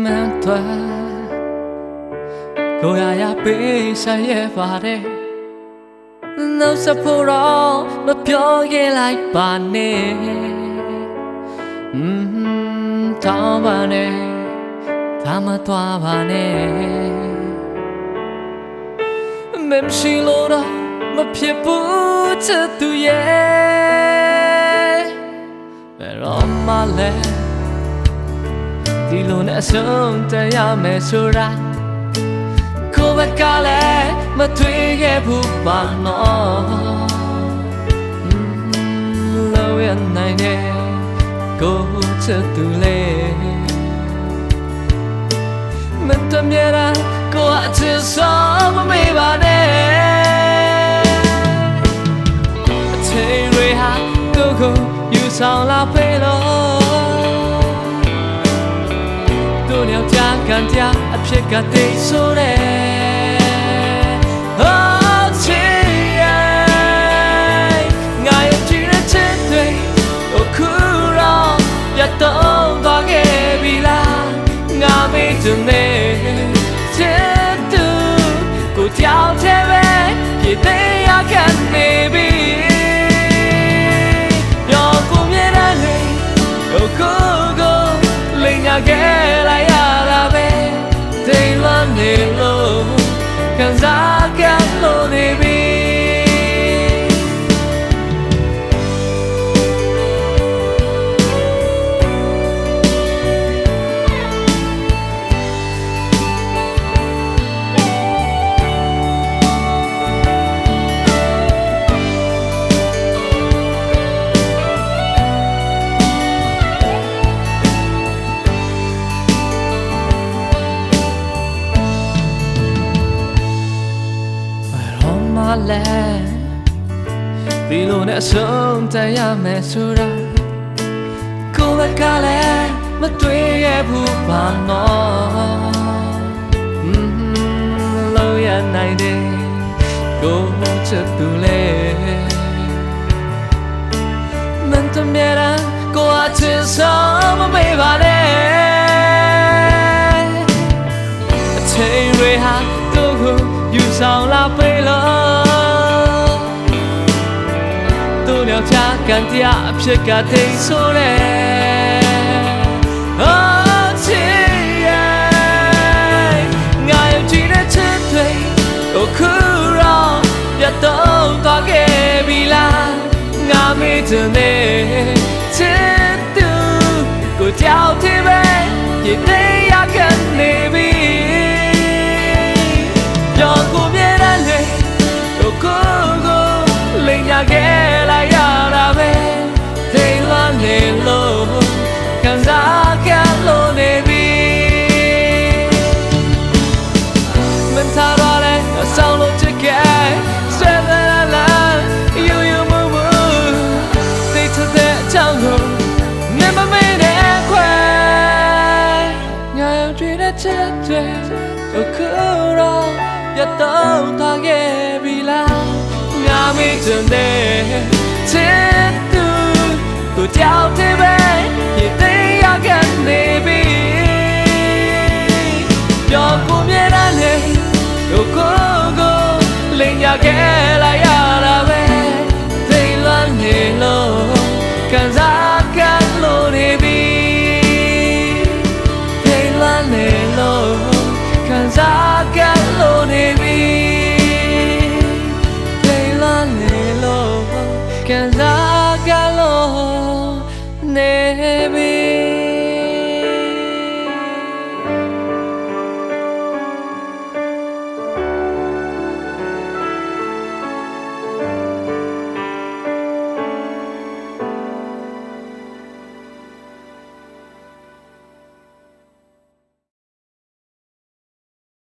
မင်းအတွက် ကိုယ်ရာရာပေး ဆက်ရွက်ပါတယ်။ နှုတ်ဆက်ဖို့တော့ မပြောခဲ့လိုက်ပါနဲ့။ อืม တောင်းပါနဲ့ ဒါမသွားပါနဲ့။ မင်းမရှိလို့တော့ မဖြစ်ဘူး ချစ်သူရဲ့။ ဘယ်တော့မှလည်း ဒီလိုနဲ့ အဆုံးသတ်ရမယ်ဆိုတာ ကိုယ့်ဘက်ကလည်း မတွေးခဲ့ဘူးပါနော်။ อืม လုပ်ရနိုင်တဲ့ ကိုယ့်ချစ်သူလေး မင်းတမြဲတမ်း ကိုယ့်အချစ်ဆုံး မမေ့ပါနဲ့။ အချိန်တွေဟာ ကိုယ့်ကို ယူဆောင်လာပေလို့ တို့နှစ်ယောက်ကြား ကံတရား အဖြစ်က သိပ်ဆိုးတယ်။ 哦，ချစ်ရဲ့ ငါယုံကြည်တဲ့ ချစ်တွေ အခုတော့ ပျက်သုဉ်းသွားခဲ့ပြီလား။ ငါမေးချင်တဲ့ ချစ်သူ ကိုယ့်တယောက်တည်းပဲ ဖြေသင့်ရာ ခက်နေပြီ။ ပျော်ဖို့မြဲတမ်းလေ ကိုယ့်ကိုယ်ကို လိမ်ညာခဲ့လိုက်ရတာပဲ။ ထိတ်လန့်နေလို့ ခံစားခက်လို့နေပြီ။ ဘယ်တော့မှလည်း ဒီလိုနဲ့ အဆုံးသတ်ရမယ်ဆိုတာ ကိုယ့်ဘက်ကလည်း မတွေးခဲ့ဘူးပါနော်။ อืม လုပ်ရနိုင်တဲ့ ကိုယ့်ချစ်သူလေး မင်းတမြဲတမ်း ကိုယ့်အချစ်ဆုံး မမေ့ပါနဲ့။ အချိန်တွေဟာ ကိုယ့်ကို ယူဆောင်လာပေလို့ တို့နှစ်ယောက်ကြား ကံတရား အဖြစ်က သိပ်ဆိုးတယ်။ 哦，ချစ်ရဲ့ ငါယုံကြည်တဲ့ ချစ်တွေ အခုတော့ ပျက်သုဉ်းသွားခဲ့ပြီလား။ ငါမေးချင်တဲ့ ချစ်သူ ကိုယ့်တယောက်တည်းပဲ ဖြေသင့်ရာ ခက်နေပြီ။ ပျော်ဖို့မြဲတမ်းလေ ကိုယ့်ကိုယ်ကို လိမ်ညာခဲ့လိုက်ရတာပဲ။ ထိတ်လန့်နေလို့ ခံစားခက်လို့နေပြီ။ မင်းထားသွားတဲ့ ငါစောင့်လို့ချစ်ခဲ့ ဆွဲလန်းလန်း ယုံယုံမှုမှု သိပ်ချစ်တဲ့အကြောင်းကို မင်းမမေ့နဲ့ခွဲ ငါယုံကြည်တဲ့ ချစ်တွေ အခုတော့ ပျက်သုဉ်းသွားခဲ့ပြီလား။ ငါမေးချင်တဲ့ ချစ်သူ ကိုယ့်တယောက်တည်းပဲ ဖြေသင့်ရာ ခက်နေပြီ။ ပျော်ဖို့မြဲတမ်းလေ ကိုယ့်ကိုယ်ကို လိမ်ညာခဲ့လိုက်ရတာပဲ။ ထိတ်လန့်နေလို့ ခံစားခက်လို့နေပြီ။ ထိတ်လန့်နေလို့ ခံစားခက်လို့နေပြီ။ ထိတ်လန့်နေလို့ ခံစား